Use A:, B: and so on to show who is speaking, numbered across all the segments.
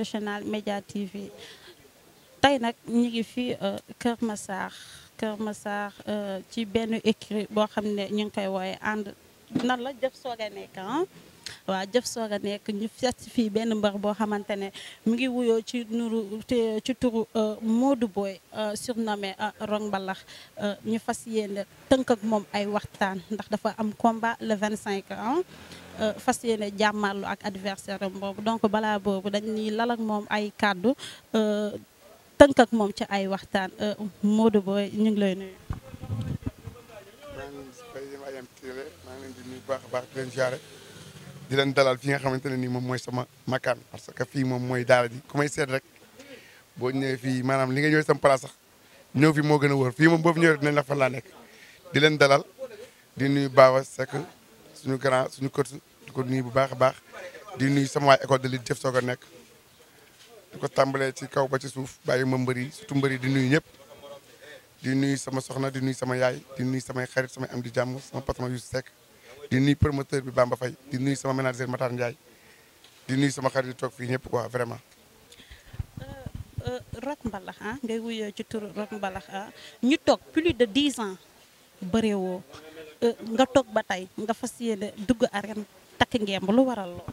A: international Média TV tey nag ñu ngi fi Kër Massar ci benn écurie boo xam ne ñu ngi koy wooye ànd nan la jëf soog a nekk waaw jëf soog a nekk ñu fekk fii benn mbër boo xamante ne mu ngi wuyoo ci turu Modou Boy surnommé Rock Mbalax ñu fas yéene tënk ak moom ay waxtaan ndax dafa am combat le 25 fas yéene jàmmarlu ak adversaire am boobu donc balaa boobu dañuy lal ak moom ay kàddu tënk ak moom ci ay waxtaan Modou Boy ñu ngi lay nuyu.
B: maa ngi leen di nuyu bu baax a baax di leen ziare di leen dalal fi nga xamante ne nii moom mooy sama makkaan parce que fii moom mooy daara ji ku may seet rek boo ñëwee fii maanaam li nga ñëwee sama place sax ñëw fi moo gën a wóor fii moom boo fi ñëwee dinañ la fan laa nekk di leen dalal di nuyu Baba Seck suñu grand suñu coach di ko nuyu bu baax a baax di nuyu sama waa école de lutte jëf soog a nekk di ko tàmbalee ci kaw ba ci suuf bàyyi ma mbër yi surtout mbër yi di nuyu ñëpp di nuyu sama soxna di nuyu sama yaay di nuyu samay xarit samay am di jàmm sama patron Youssou Seck di nuyu promoteur bi Bamba Faye di nuyu sama manager Matar Ndiaye di nuyu sama xarit yi toog fii ñëpp quoi vraiment.
A: Rock Mbalax ngay wuyoo ci turu Rock Mbalax ñu toog plus de 10 ans bëreewoo nga toog ba tey nga fas yéene dugg arène takk ngemb lu waral lool.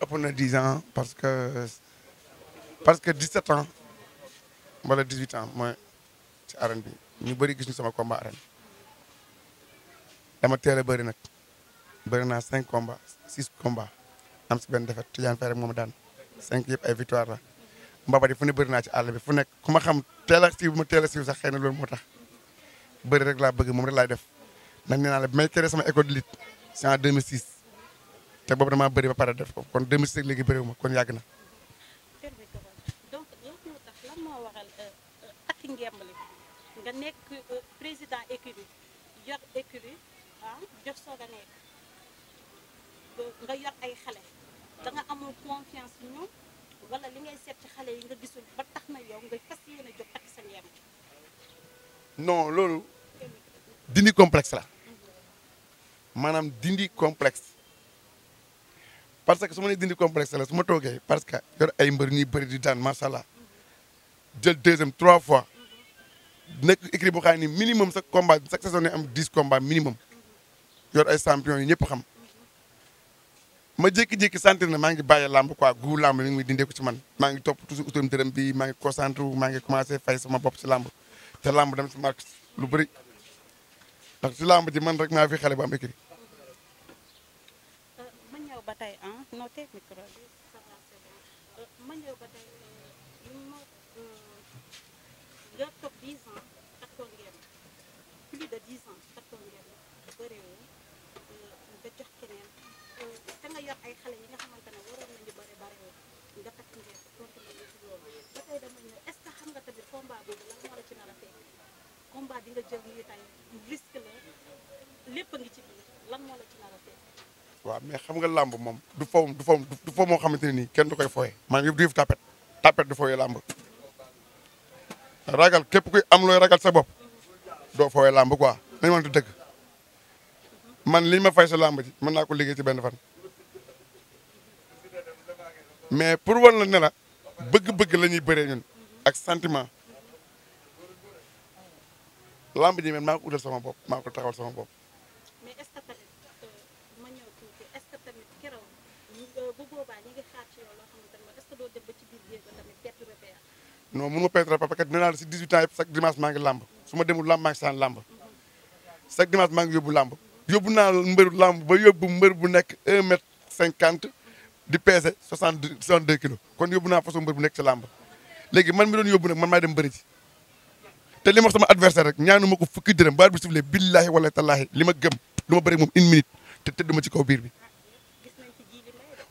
B: ëpp na 10 ans parce que 17 ans wala 18 ans mooy ci arène bi ñu bëri gis ñu sama combat arène dama teel a bëri nag bëri naa 5 combats 6 combats am si benn défaite Tidiane Faye rek moom daan 5 yëpp ay victoire la mbabat yi fu ne bëri naa ci àll bi fu nekk ku ma xam teel a siiw bu ma teel a siiw sax xëy na loolu moo tax bëri rek laa bëgg moom rek laay def ndax nee naa la bi may créé sama école de lutte c'est en 2006 te boobu damaa bëri ba pare def ko kon 2006 léegi bëriwuma kon yàgg na.
A: donc lan moo waral takk ngemb li nga nekk président écurie yor écurie jox soog a nekk nga yor ay xale da nga amul confiance ci ñoom wala li ngay seet ci xale yi nga gisul ba tax na yow nga fas yéene jóg takk sa ngemb.
B: non loolu dindi complexe la maanaam dindi complexe parce que su ma nee dindi complexe la su ma toogee parce que yor ay mbër ñuy bëri di daan macha allah jël 2e 3 fois nekk écrit boo xam ne minimum chaque combat chaque saison ne am 10 combats minimum yor ay champion yi ñëpp xam ma jékki-jékki sentir na maa ngi bàyyi làmb quoi gu làmb mi ngi muy dindee ko ci man maa ngi topp toujours utam dërëm bi maa ngi concentré wu maa ngi commencé fay sama bopp ci làmb te làmb dem ci marque lu bëri ndax ci làmb ji man rek maa fi xale bu am écrit.
A: ma ñëw ba tey noo teg micro bi ma ñëw ba tey nga toog 10 ans takkoo ngeen plus de 10 ans takkoo ngeen bëreewoo nga jox keneen te nga yor ay xale yi nga xamante ne waroon nañu bëreewoo nga takk ngeen continué ci loolu ba tey dama ñëw est-ce que xam nga tamit combat boobu lan moo la ci nar a fekk combat bi nga jël nii tey risque la lépp a ngi ci biir lan moo la ci nar a fekk.
B: waaw mais xam nga làmb moom du fo moo xamante ne nii kenn du koy fooye maa ngi def tapet du fooye làmb ragal képp kuy am looy ragal sa bopp doo fooye làmb quoi nañu wante dëgg man li ma fay sa làmb ji mën naa ko liggéey ci benn fan mais pour wan la ne la bëgg-bëgg la ñuy bëree ñun ak sentiment làmb ji man maa ko utal sama bopp maa ko taxawal sama bopp.
A: mais est-ce que tamit ma ñëw tuuti est-ce que tamit keroog bu boobaa ñi ngi xaar ci yow loo xamante ne est-ce que doo dem ba ci biir géej ba tamit perte repère.
B: non mun ma perte repère parce que nee naa la si 18 ans yëpp chaque dimanche maa ngi làmb su ma demul làmb maa ngi saan làmb chaque dimanche maa ngi yóbbu làmb yóbbu naa mbëru làmb ba yóbbu mbër bu nekk 1m50 di peese 62 kilos kon yóbbu naa façon mbër bu nekk ci làmb léegi man mi doon yóbbu nag man maay dem bëri ji te li ma wax sama adversaire rek ñaanu ma ko fukki dërëm baar bi siflee billaahi wala tallaahi li ma gëm du ma bëri moom 1 minute te tëdd ma ci kaw biir bi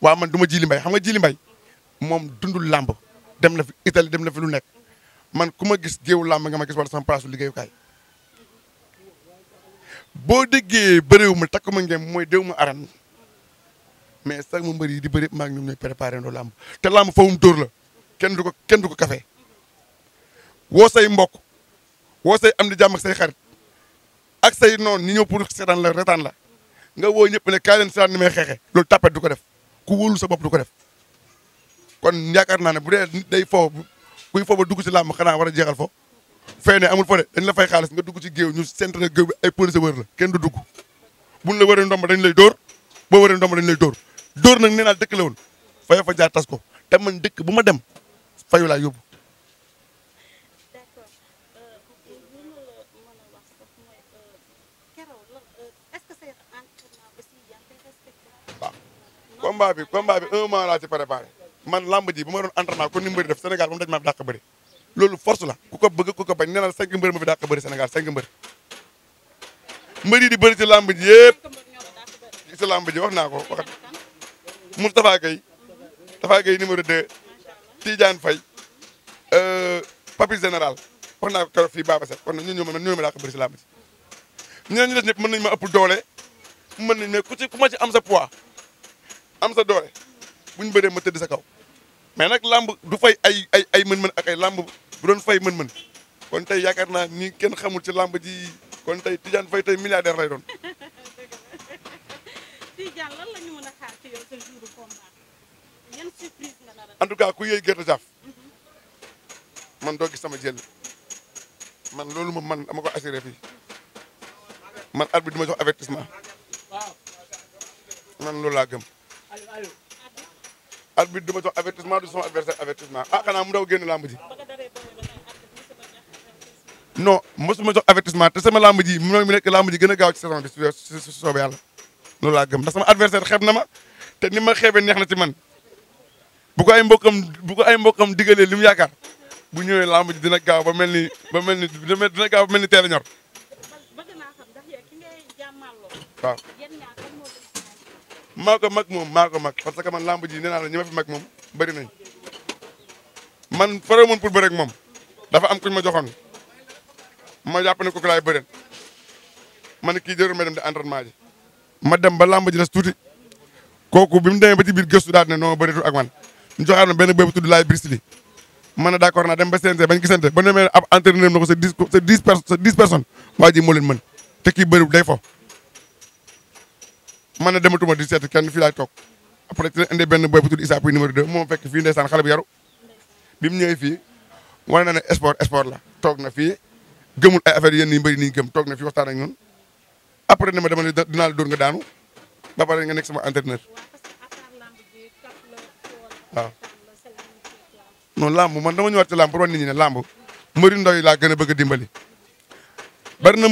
B: waaw man du ma Jili Mbay xam nga Jili Mbay moom dundul làmb dem na fi Italie dem na fi lu nekk man ku ma gis géewu làmb nga ma gis wala sama place su liggéeyukaay boo déggee bëréewu ma takk ma ngeen mooy déw ma arène mais sax ma mbër yi di bëri maa ngi ñoom ñooy préparé ndoo làmb te làmb fawum dóor la kenn du ko café woo say mbokk woo say am di jàmm ak say xarit ak say noonu ñi ñëw pour seetaan la retaan la nga woo ñëpp ne kaay leen seetaan ni may xeexe loolu tapet du ko def ku wóolu sa bopp du ko def kon yaakaar naa ne bu dee nit day fo kuy fo ba dugg ci làmb xanaa war a jeexal fo fee ne amul fo de dañ la fay xaalis nga dugg ci géew ñu centre géew bi ay police wër la kenn du dugg buñ la wëree ndomb dañ lay dóor boo wëree ndomb dañ lay dóor nag nee naa dëkk la woon faya fa jaar tas ko te man dëkk bu ma dem fayu laa yóbbu.
A: d'accord li ma la mën a wax sax mooy keroog la est-ce que say entraînement aussi yaa ngi koy respecté.
B: waaw combat bi 1 mois laa ci préparé man lamb ji bu ma doon entraînement kon ni mbëri def Sénégal moom dañ maa dàq bëri loolu force la ku ko bëgg ku ko bañ nee na 5 mbër ma fi dàq bëri Sénégal 5 mbër yi di bëri ci lamb ji yëpp ci lamb ji wax naa ko waxat Moustapha Gueye numéro 2 Tidiane Faye Papi Général wax naa ko keroog fii Baba Seck kon nag ñoo ma dàq bëri ci lamb ji ñeneen ñi des ñëpp mën nañu ma ëpp doole mën nañ ne ku ma ci am sa poids am sa doole buñ bëree ma tëdd sa kaw mais nag lamb du fay ay mën-mën ak ay lamb bu doon fay mën-mën kon tey yaakaar naa ni kenn xamul ci lamb ji kon tey Tidiane Faye tey milliardaire lay doon.
A: Tidiane lan la ñu mën a xaar ci yow sa jour combat yan surprise nga nar a.
B: en tout cas ku yëy gerte jaaf man doo gis sama jël man loolu moom man dama ko assuré fii man arbitre du ma jox avertissement man loolu laa gëm. arbitre du ma jox avertissement du sama adversaire avertissement ah xanaa mu daw génn lamb ji non mosuma jox avertissement te sama lamb ji mu nekk lamb ji gën a gaaw ci saison bi su soobee yàlla loolu laa gëm ndax sama adversaire xeeb na ma te ni ma xeebee neex na ci man bu ko ay mbokkam digalee li mu yaakaar bu ñëwee lamb ji dina gaaw ba mel ni dina gaaw ba mel ni teel a ñor waaw maa ko mag parce que man lamb ji nee naa la ñi ma fi mag moom bëri nañ man pare moon pour bëre ak moom dafa am kuñ ma joxoon ma jàpp ne ko laay bëreen ma ne kii jërul ma dem di entraînement ji ma dem ba lamb ji des tuuti kooku bi mu demee ba ci biir gëstu daal ne noo bëreetul ak man ñu joxaat ma benn béy bu tudd laay brisli ma ne d'accord naa dem ba CNG bañ gisante ba demee ab entraîneur na ko sa 10 personnes waa ji moo leen mën te kii bëri day fo man ne dematuma di seet kenn fii laay toog après ci la indee benn boy bu tudd Issa Pouye numéro 2 moom fekk fii ndeysaan xale bu yaru bi mu ñëwee fii wane na ne sport la toog na fii gëmul ay affaire yéen yi mbëri nii gëm toog na fii waxtaan ak ñun après ne ma dama ne dinaa la dóor nga daanu ba pare nga nekk sama entraîneur waaw non lamb man dama ñëwaat ci lamb pour wan nit ñi ne lamb mbëri ndaw yi laa gën a bëgg a dimbali bari na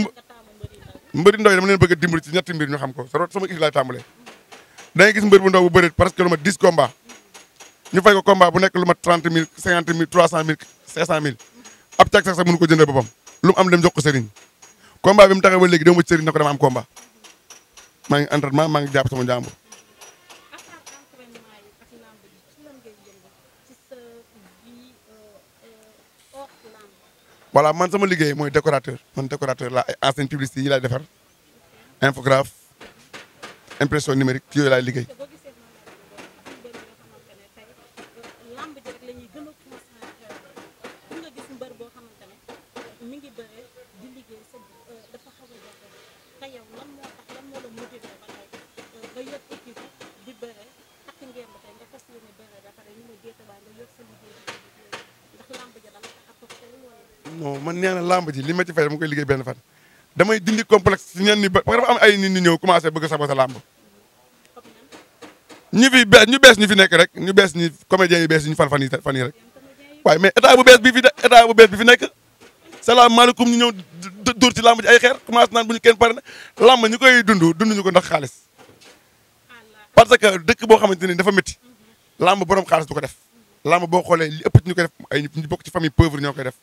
B: mbëri ndaw yi dama leen bëgg a dimbali ci ñetti mbir ñu xam ko sama équipe laay tàmbalee da ngay gis mbër bu ndaw bu bëri parce que lu ma 10 combat ñu fay ko combat bu nekk lu ma 30 000 50 000 300 000 500 000 ab càq sax mënu ko jëndee boppam lu mu am dem jox ko sëriñ combat bi mu taxee ba léegi dama ci sëriñ ne ko dama am combat maa ngi entraînement maa ngi jàpp sama njàmbur. voilà man sama liggéey mooy décorateur man décorateur la ay enseigne publicité yi laay defar infographe impression numérique ci yooyu laay liggéey. non man nee na lamb ji li ma ci fay dama koy liggéey benn fan damay dindi complexe ci ñenn ñi ba parce que dafa am ay nit ñu ñëw commencé bëgg saboter lamb ñu bees ñu fi nekk rek ñu bees ñi comédiens yi bees yi ñu fan yi rek waaye mais état bu bees bi fi nekk salaamaaleykum ñu ñëw dóor ci lamb ji ay xeer commencé naan bu ñu kenn pare na lamb ñu koy dunduñu ko ndax xaalis parce que dëkk boo xamante ni dafa métti lamb borom xaalis du ko def lamb boo xoolee li ëpp ci ñu koy def ay ñu bokk ci famille pauvre ñoo koy def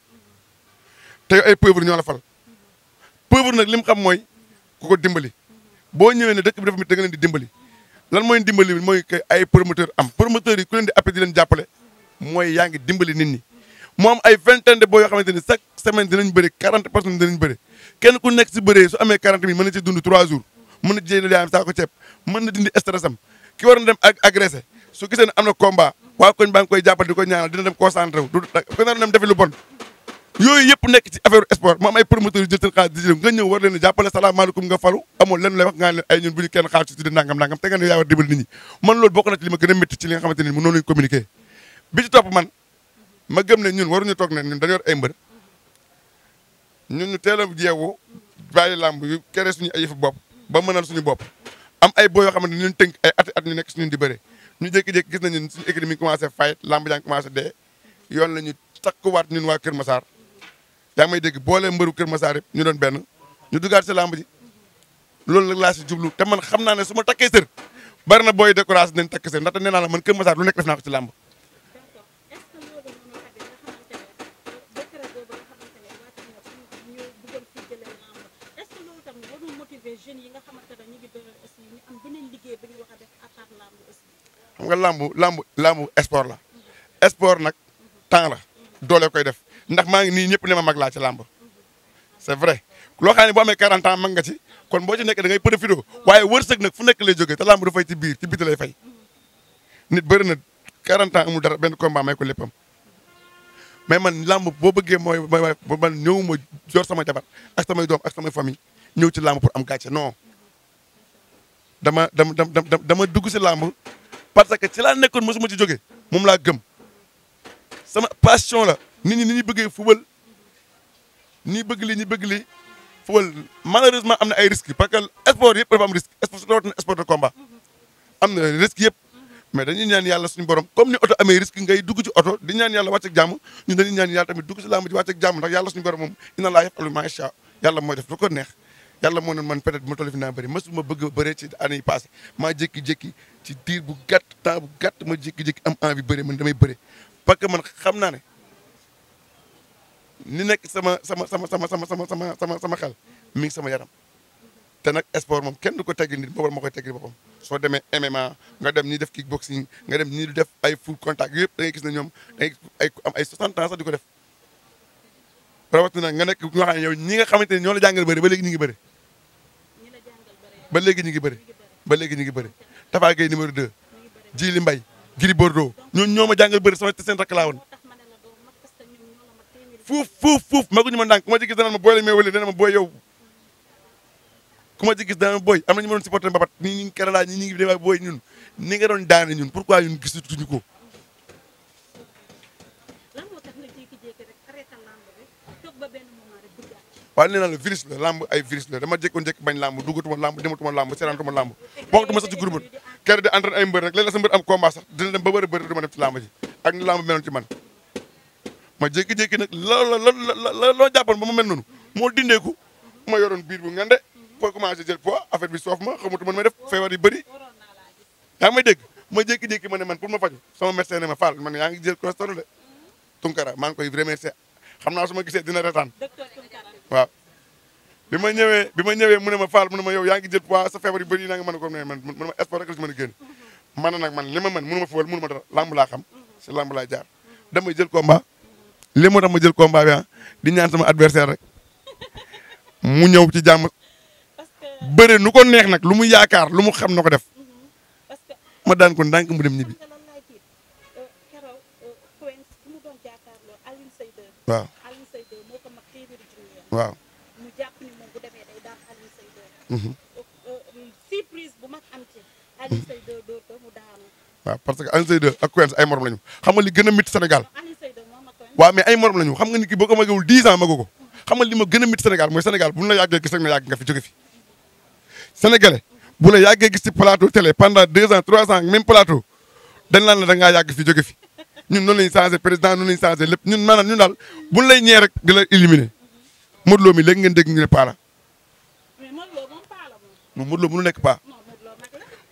B: te ay pauvre ñoo la fal pauvre nag li mu xam mooy ku ko dimbali boo ñëwee ne dëkk bi dafa métti da nga leen di dimbali lan mooy dimbali mooy que ay promoteur am promoteurs yi ku leen di appelé di leen jàppale mooy yaa ngi dimbali nit ñi moo am ay vingtaine de boo yoo xamante ni chaque semaine dinañ bëri 40 personnes dinañ bëri kenn ku nekk si bëree su amee 40 mille mën na ci dund 3 jours mën na jël yaayam saa ko ceeb mën na dindi stress am ki war na dem agressé su gisee ne am na combat waa koñ baa ngi koy jàppale di ko ñaanal dina dem concentré wu ko nar dem defi lu bon yooyu yëpp nekk ci affaire sport mu am ay promoteurs yu jël seen xaalis di nga ñëw war leen a jàppale salaamaaleykum nga falu amoon lenn lay wax nga leen ay ñun bu ñu kenn xaalis si di nangam te nga ne yaa war dimbali nit ñi man loolu bokk na ci li ma gën a métti ci li nga xamante ni mu noonu lañu communiquer bi ci topp man ma gëm ne ñun waruñu toog ne ñun dañoo yor ay mbër ñun ñu teel a jeewu bàyyi làmb yu kere suñu ay yëfu bopp ba mënal suñu bopp am ay boo yoo xamante ni ñun tënk ay at ñu nekk suñu di bëre ñu jékki-jékki gis nañu suñu équipe mi ngi commencé fayit làmb jaa ngi commencé dee yoon la ñu takkuwaat ñun waa Kër Massar yaa ngi may dégg boole mbëru Kër Massar yëpp ñu doon benn ñu duggaat si làmb ji loolu nag laa si jublu te man xam naa ne su ma takkee sër bari na booy découragé nañ takk sër ndaxte nee naa la man Kër Massar lu nekk def naa ko ci làmb xam nga làmb sport la sport nag temps la doole koy def ndax maa ngi nii ñëpp ne ma mag laa ci làmb c'est vrai loo xam ne boo amee 40 ans mag nga ci kon boo ci nekk da ngay profité waaye wërsëg nag fu nekk lay jógee te làmb du fay ci biir ci biti lay fay nit bëri na 40 ans amul dara benn combat may ko léppam mais man làmb boo bëggee mooy man ñëw ma jor sama jabar ak samay doom ak samay famille ñëw ci làmb pour am gàcce non dama dugg si làmb parce que ci laa nekkoon mosuma ci jóge moom laa gëm sama passion la nit ñi bëggee fubal ñi bëgg li fubal malheureusement am na ay risques parce que sport yëpp dafa am risque sport de combat am na risque yëpp mais dañuy ñaan yàlla suñu borom comme ni oto amee risque ngay dugg ci oto di ñaan yàlla wàcc ak jàmm ñun dañuy ñaan yàlla tamit dugg si làmb ji wàcc ak jàmm ndax yàlla suñu borom moom inna laa yaf'alu maa yashaa yàlla mooy def lu ko neex yàlla moo ne man peut-être ma toll fi naa bëri mësuma bëgg a bëre ci année yi passé maa jékki-jékki ci diir bu gàtt temps bu gàtt ma jékki-jékki am envie bëre man damay bëre parce que man xam naa ne ni nekk sama xel mi ngi sama yaram te nag sport moom kenn du ko teggi nit boobu ma koy teggi boppam soo demee MMA nga dem ñi def kickboxing nga dem ñi def ay full contact yëpp da ngay gis ne ñoom da ngay am ay 60 ans sax di ko def rawatina nga nekk ñoo xam ne yow ñi nga xamante ne ñoo la jàngal bëri ba léegi ñu ngi bëri ba léegi ñu ngi bëri Tafa Gueye numéro 2 Djili Mbaye Gris Bordeaux ñoo ma jàngal bëri sama te seen rakk laa woon fuuf maguñu ma ndànk ku ma ci gis dana ma booy la may wële dana ma booy yow ku ma ci gis dana ma booy am na ñu ma doon supporter mbapat ñi ñu ngi Kerala ñi ngi dema booy ñun ni nga doon daane ñun pourquoi ñun gisatuñu ko waaye nee naa la virus la lamb ay virus la dama jékkoon-jékk bañ lamb duggatuma lamb dematuma lamb seeraantuma lamb bokkatuma sax ci groupe kere di entraîne ay mbër nag léeg-léeg sa mbër am combat sax dina dem ba bëri du ma dem ci lamb ji ak ni lamb meloon ci man ma jékki-jékki nag loo jàppoon ba ma mel noonu moo dindeeku ma yoroon biir bu ngande foo commencé jël poids affaire bi soof ma xamatu man may def feebar yu bëri yaa ngi may dégg ma jékki-jékki ma ne man pour ma faju sama médecin ne ma Fall man yaa ngi jël cholestérol de Tunkara maa ngi koy remercier xam naa su ma gisee dina retaan waaw bi ma ñëwee mu ne ma Fall mu ne ma yow yaa ngi jël poids sa feebar yu bëri yi naa nga mën a ko ne man mu ne ma sport rek la si mën a génn man nag man li ma mën mënu ma fubal mënu ma dara lamb laa xam si lamb laa jaar damay jël combat li moo tax ma jël combat bi di ñaan sama adversaire rek mu ñëw ci jàmm bëre nu ko neex nag lu mu yaakaar lu mu xam na ko def ma daan ko ndànk mu dem ñibbi waaw waaw waaw parce que Alioune Seye 2 ak Quench ay morom lañu xam nga li gën a métti Sénégal waaw mais ay morom lañu xam nga nit ki boo ko magewul 10 ans magu ko xam nga li ma gën a métti Sénégal mooy Sénégal bu ñu la yàggee gis rek na yàgg nga fi jóge fi sénégalais bu la yàggee gis ci plateau télé pendant 2 ans 3 ans même plateau dañ naan la da ngaa yàgg fi jóge fi ñun noonu lañu changé président noonu lañu changé lépp ñun maanaam ñun daal buñ lay ñee rek di la éliminer Modou Lo mi léegi ngeen dégg ñu ne paa la moom Modou Lo mënu nekk paa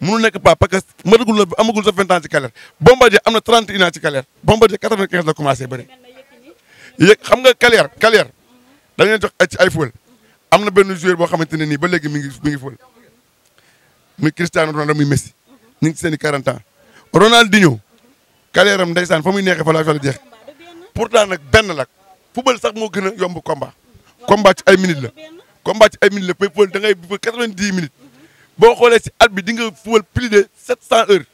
B: mënu nekk paa parce que matagul la amagul sa 20 ans ci carrière Bombardier am na 31 ans ci carrière Bombardier 95 la commencé bëri yéeg xam nga carrière dañu leen jox ci ay fóol am na benn joueur boo xamante ne nii ba léegi mi ngi fóol muy Cristiano Ronaldo muy Messi ñu ngi ci seen i 40 ans Ronaldinho carrière am ndeysaan fa muy neexee fa la jeex pourtant nag benn la football sax moo gën a yomb combat ci ay minutes la foofu da ngay 90 minutes boo xoolee si at bi di nga football plus de 700 heures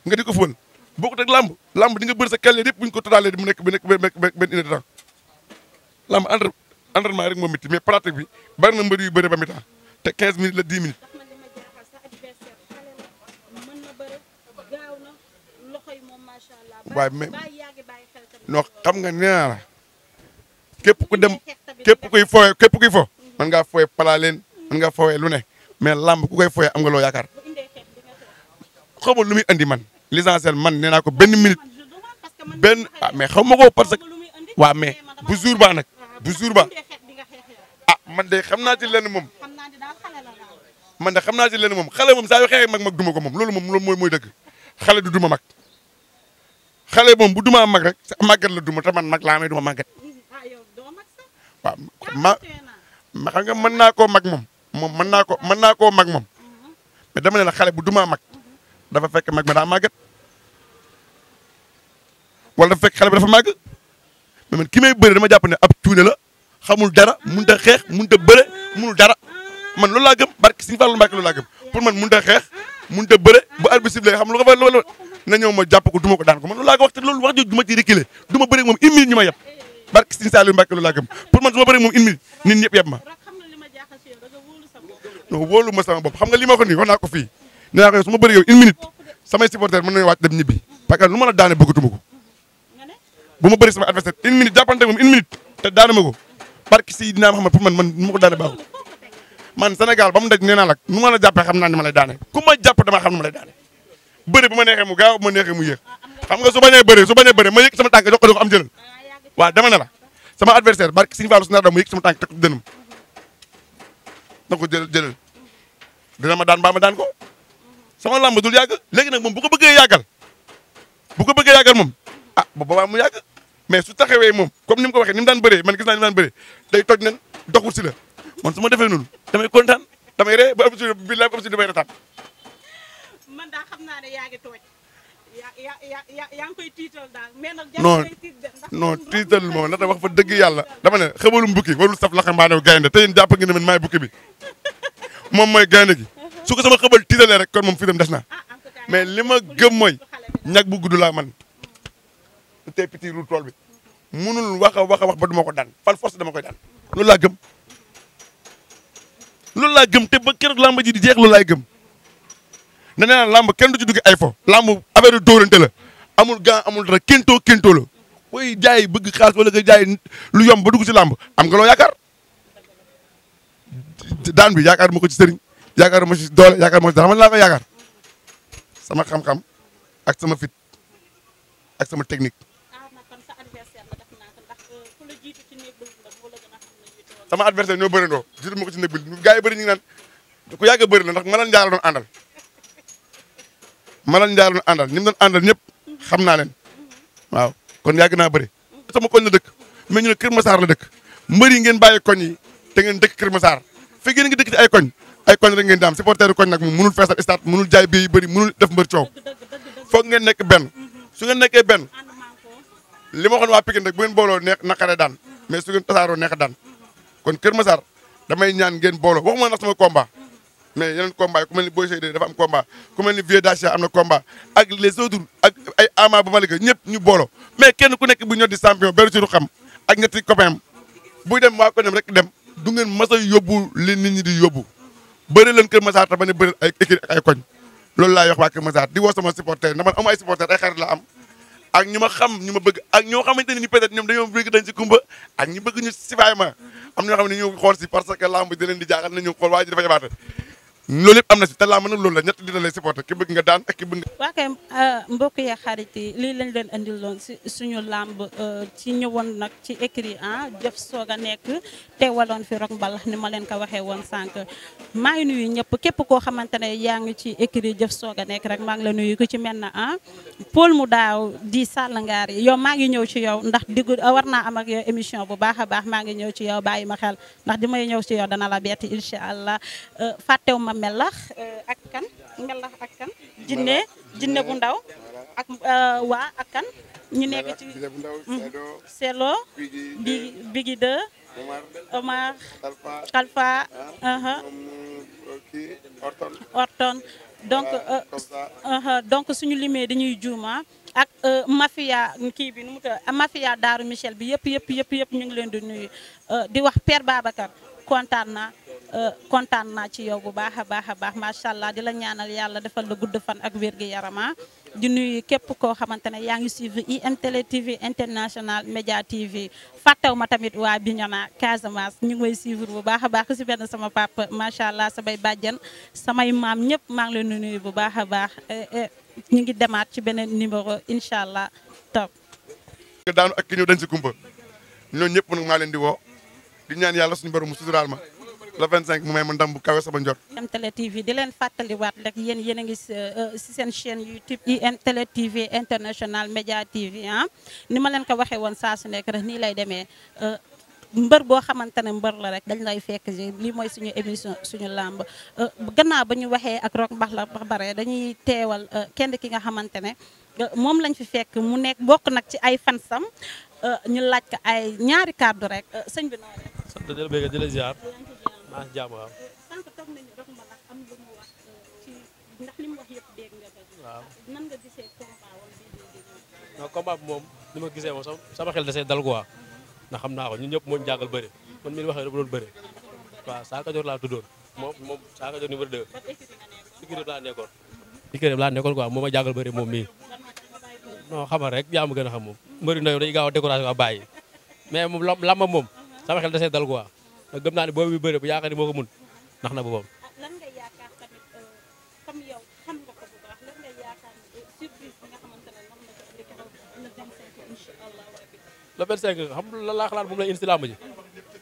B: nga di ko football bokkut ak lamb di nga bëri sa carrière yëpp bu ñu ko totalee mu nekk benn une heure de temps lamb entraînement rek moo métti mais pratique bi bari na mbër yu bëri ba mi temps te 15 minutes la 10 minutes. waaye mais non xam nga nee naa la képp ku dem képp kuy fo mën ngaa fooye palaa leen mën ngaa fooye lu ne mais làmb ku koy fooye am nga loo yaakaar xamul lu muy andi man l'essentiel man nee naa ko benn minute mais xaw ma ko parce que waaw mais bu jour ba nag bu jour ba man de xam naa ci lenn moom man de xam naa ci lenn moom xale moom saa yu xeexee mag duma ko moom loolu mooy dëgg xale du duma mag xale moom bu duma mag rek sa màggat la duma te man mag laa may duma màggat waaw ma xam nga mën naa koo mag moom mën naa koo mag moom mais dama ne la xale bu duma mag dafa fekk mag ma daa màggat wala dafa fekk xale bi dafa màgg mais man ki may bëre dama jàpp ne ab tuune la xamul dara mënut a xeex mënut a bëre mënul dara man loolu laa gëm barke Sëñ Fallu Mbàkke loolu laa gëm pour man mënut a xeex mënut a bëre bu arbitre sifflé xam lu ko fa loolu na ñëw ma jàpp ko duma ko daan ko man loolu laa ko wax te loolu wax jooju du ma ci reculer du ma bëre moom une minute ñu ma yeb barke Sëñ Fallu Mbàkke loolu laa gëm pour man su ma bëre moom une minute nit ñëpp yeb ma non wóolu ma sama bopp xam nga li ma wax nii wax naa ko fii nee naa ko yow su ma bëre yow une minute samay supporter mën nañu wàcc dem ñibbi parce que lu ma la daane bëggatuma ko bu ma bëri sama adversaire une minute jàppante moom une minute te daane ma ko barke si dinaa ma xam pour man nu ma ko daane baaxul man Sénégal ba mu daj nee naa la nu ma la jàppee xam naa ni ma lay daane ku ma jàpp dama xam ni ma lay daane bëri bu ma neexee mu gaaw bu ma neexee mu yéex xam nga su bañee bëri ma yëg sama tànk jox ko am jëlal waaw dama ne la sama adversaire barke Sëñ Fallu su nar da mu yëg sama tànk teg ko dënam na ko jëlal dina ma daan mbaa ma daan ko sama lamb dul yàgg léegi nag moom bu ko bëggee yàggal moom bu boobaa mu yàgg mais su taxawee moom comme ni mu ko waxee ni mu daan bëree man gis naa ni mu daan bëree day toj nen doxul si la man su ma defee noonu damay kontaan damay ree ba am si billaay ba am si damay retaan
A: man daa xam naa ne yaa ngi tooj yaa ngi koy tiital daal mais nag
B: non tiital moom ndax wax fa dëgg yàlla dama ne xabalum bukki warul saf laxambaanew gaynde te yéen jàpp nga ne man maay bukki bi moom mooy gaynde gi su ko sama xabal tiitalee rek kon moom fii dem des na mais li ma gëm mooy ñag bu gudd laa man te petit ru tool bi munul wax a wax ba duma ko daan par force dama koy daan loolu laa gëm te ba keroog làmb ji di jeex loolu laay gëm na nee naa làmb kenn du ci dugg ay fo làmb affaire dóorante la amul gant amul dara kéntoo la booy jaay bëgg xaalis wala nga jaay lu yomb ba dugg ci làmb am nga loo yaakaar daan bi yaakaar ma ko ci sëriñ yaakaar ma ci doole yaakaar ma ci dara man laa ko yaakaar sama xam-xam ak sama fit ak sama technique sama adversaire ñoo bërindoo jiitu ma ko ci néeg bi gars yi bëri ñu ngi naan ku yàgg a bëri la ndax Malal Ndiaye la doon àndal ñi mu doon àndal ñëpp xam naa leen waaw kon yàgg naa bëri sama koñ la dëkk mais ñu ne Kër Massar la dëkk mbër yi ngeen bàyyi koñ yi te ngeen dëkk Kër Massar fekk ngeen ngi dëkk ci ay koñ rek ngeen di am supporter koñ nag moom mënul feesal stade mënul jaay bi bëri mënul def mbër coow foog ngeen nekk benn su ngeen nekkee benn li ma waxoon waa Pikine rek bu ngeen booloo neex naqare daan mais su ngeen tasaaroo neex daan kon Kër Massar damay ñaan ngeen booloo waxuma nag sama combat mais yeneen combat yi ku mel ni Boy Seyde dafa am combat ku mel ni Vieux Dacia am na combat ak les autres ak ay Ama bu Malika ñëpp ñu booloo mais kenn ku nekk bu ñor di champion beru ci ru xam ak ñetti copain buy dem waa ko dem rek dem du ngeen mas a yóbbu li nit ñi di yóbbu bëri leen Kër Massar te bañ a bëri ay équipe ak ay koñ loolu laay wax waa Kër Massar di woo sama supporter ndax man am ay supporter ay xarit la am ak ñu ma xam ñu ma bëgg ak ñoo xamante ne ni peut-être ñoom dañoo bëgg dañ ci kumba ak ñu bëgg ñu sifaay ma am ñoo xam ne ñu xool si parce que lamb di leen di jaaxal na ñu xool waa ji dafa yabaate loolu yëpp am na si te lamb nag loolu la ñett dina lay supporter ki bëgg nga daan ak ki bëgg nga
A: waa kay mbokk yi xarit yi lii lañ leen andil loon si suñu lamb ci ñëwoon nag ci écrit jëf soog a nekk teewaloon fi Rock Mbalax ni ma leen ko waxee woon sànq maa ngi nuyu ñëpp képp koo xamante ne yaa ngi ci écrit jëf soog a nekk rek maa ngi la nuyu ku ci mel na Paul mu daaw di sàllangaar yi yow maa ngi ñëw ci yow ndax diggu war naa am ak yow émission bu baax a baax maa ngi ñëw ci yow bàyyi ma xel ndax di may ñëw ci yow dana la betti incha allah fàttewu ma melax ak kan melax ak kan jinne bu ndaw ak waa ak kan ñu nekk ci Selo Bigi de Omar Kalfa Orton donc suñu limee dañuy juuma ak mafia kii bi nu mu tudd mafia Daaru Michel bi yëpp ñu ngi leen di nuyu di wax Père Babacar kontaan naa ci yow bu baax a baax macha allah di la ñaanal yàlla defal la gudd fan ak wér gi yarama di nuyu képp koo xamante ne yaa ngi suivre IM TV International Média TV fàttew ma tamit waa Bignona Casamance ñu ngi may suivre bu baax a baax si benn sama papa macha allah samay bàjjan samay maam ñëpp maa ngi leen di nuyu bu baax a baax ñu ngi demaat ci beneen numéro incha allah top.
B: daanu ak ki ñëw dañ si kumpa ñooñu ñëpp nag maa leen di woo di ñaan yàlla suñu borom mu suturaal ma le 25 mu may ma ndam bu kawe sama njort.
A: IM TV di leen fàttaliwaat rek yéen a ngi si seen chaîne YouTube IM TV International Média TV ah ni ma leen ko waxee woon saa su nekk rek nii lay demee mbër boo xamante ne mbër la rek dañ lay fekk ji lii mooy suñu émission suñu làmb gannaaw ba ñu waxee ak Rock Mbaxlar ba bare dañuy teewal kenn ki nga xamante ne moom lañ fi fekk mu nekk bokk nag ci ay fansam ñu laaj ko ay ñaari kàddu rek sëñ bi noonu rek.
C: sant di la bëgg di la ziar. maa ngi jàmm waaw.
A: sànq toog nañu Rock Mbaxlar am lu mu wax ci ndax li mu wax yëpp dégg nga ko.
C: waaw
A: nan nga gisee combat wala bii
C: non combat bi moom ni ma gisee moom sama xel dasee dal quoi ndax xam naa ko ñun ñëpp moo ñu jàngal bëri man mii waxee dafa doon bëri waaw Saaka Joor laa tuddoon moom Saaka Joor numéro 2 Pikine laa nekkoon. Pikine laa nekkoon quoi moo ma jàngal bëri moom mii non xamal rek yaa ma gën a xam moom mbëri ndaw dañuy gaaw a découragé waa bàyyi mais moom lamba moom sama xel dasee dal quoi ndax gëm naa ne boobu bi bëri bu yaakaar ni moo ko mun ndax na boppam.
A: lan nga yaakaar tamit comme yow xam nga ko bu baax lan nga yaakaar surprise bi nga xamante ne moom la ko indi keroog le 25 incha allah rabbi.
C: le 25 xam la laa xalaat moom lay indi si làmb ji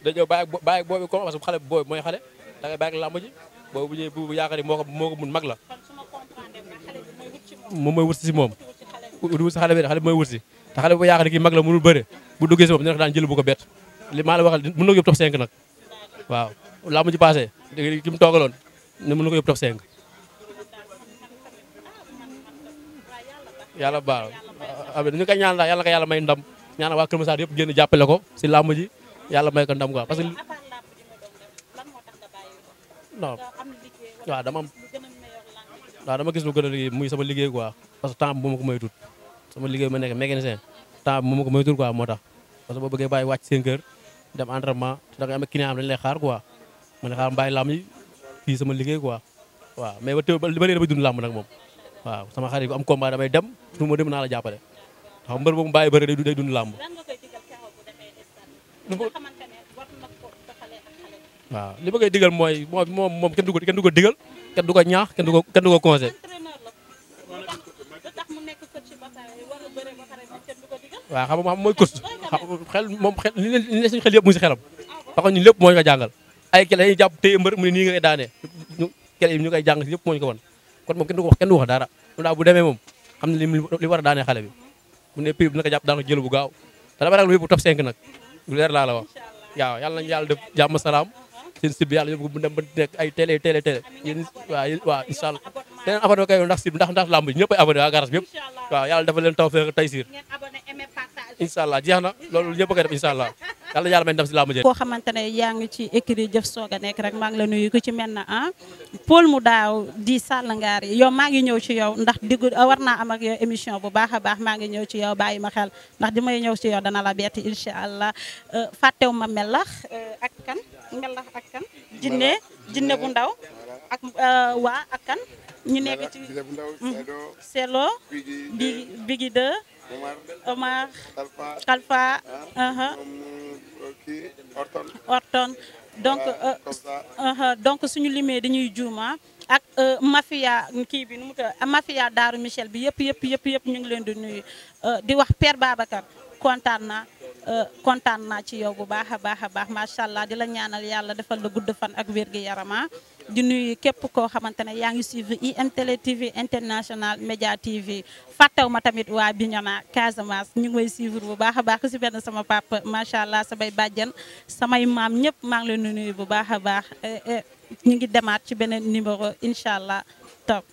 C: dañoo bàyyi boobu comme parce que xale boobu mooy xale da ngay bàyyi ak làmb ji boobu bu ñëwee bu yaakaar ni moo ko mun mag la
A: kon su ma comprendre nga xale bi mooy wut ci
C: moom mooy wut si moom wut si xale bi mooy wut si te xale bu yaakaar ni kii mag la mënul bëre bu duggee si moom dina ko daan jël bu ko bett li maa la waxal mën na ko yóbbu top 5 nag waaw làmb ji passé ki mu toogaloon ne mën na ko yóbbu top 5 yàlla baax ñu koy ñaan daal yàlla ko yàlla may ndam ñaanal waa Kër Massar yëpp génn jàppale ko si làmb ji yàlla may ko ndam quoi parce que non waaw dama gis lu gën a liggéey muy sama liggéey quoi parce que temps bi moo ma ko may tut sama liggéey ma nekk mécanicien temps bi moo ma ko may tut quoi moo tax parce que boo bëggee bàyyi wàcc seen kër dem entraînement te da nga am client am dañu lay xaar quoi ma ne xaar bàyyi làmb yi fii sama liggéey quoi waaw mais ba teew ba léegi damay dund làmb nag moom waaw sama xarit bu am combat damay dem su ma dem naa la jàppale xam mbër boobu bàyyi bëri day dund làmb waaw li ma koy digal mooy moom kenn du ko digal kenn du ko ñaax kenn du ko conseil waaw xam nga mooy course xel moom xel li ne suñu xel yëpp mu ngi si xelam parce que ñun lépp moo ñu ko jàngal ay kele dañuy jàpp téye mbër mu ne nii nga koy daanee kele yi ñu koy jàng yëpp moo ñu ko wan kon moom kenn du wax dara mu daa bu demee moom xam ne li war a daanee xale bi mu ne prix bi naka jàpp daan ko jël bu gaaw te dama rek lu yëpp top 5 nag lu leer laa la wax waaw yàlla nañu yàlla def jàmm salaam seen site bi yàlla yóbbu ko dem ba nekk ay télé yéen waaw incha allah deneen abonné kay ndax lamb ji ñëpp ay abonné waa garage bi yëpp waaw yàlla dafa leen taw feex taysiir incha allah jeex na loolu ñëpp a koy def incha allah yàlla may ndam si lamb ji
A: koo xamante ne yaa ngi ci écrit jëf soog a nekk rek maa ngi la nuyu ku ci mel na Paul mu daaw di sàllangaar yi yow maa ngi ñëw ci yow ndax diggu war naa am ak yow émission bu baax a baax maa ngi ñëw ci yow bàyyi ma xel ndax di may ñëw ci yow dana la betti incha allah fàttew ma melax ak kan melax ak kan jinne bu ndaw ak waa ak kan ñu nekk ci Selo Bigi 2 Omar Kalfa Orton donc suñu limee dañuy juuma ak mafia kii bi nu mu tudd mafia Daaru Michel bi yëpp ñu ngi leen di nuyu di wax Père Babacar kontaan naa ci yow bu baax a baax macha allah di la ñaanal yàlla defal la gudd fan ak wér gi yarama di nuyu képp koo xamante ne yaa ngi suivre IM TV International Média TV fàttew ma tamit waa Bignona Casamance ñu ngi may suivre bu baax a baax si benn sama papa macha allah samay bàjjan samay maam ñëpp maa ngi leen di nuyu bu baax a baax ñu ngi demaat ci beneen numéro incha allah top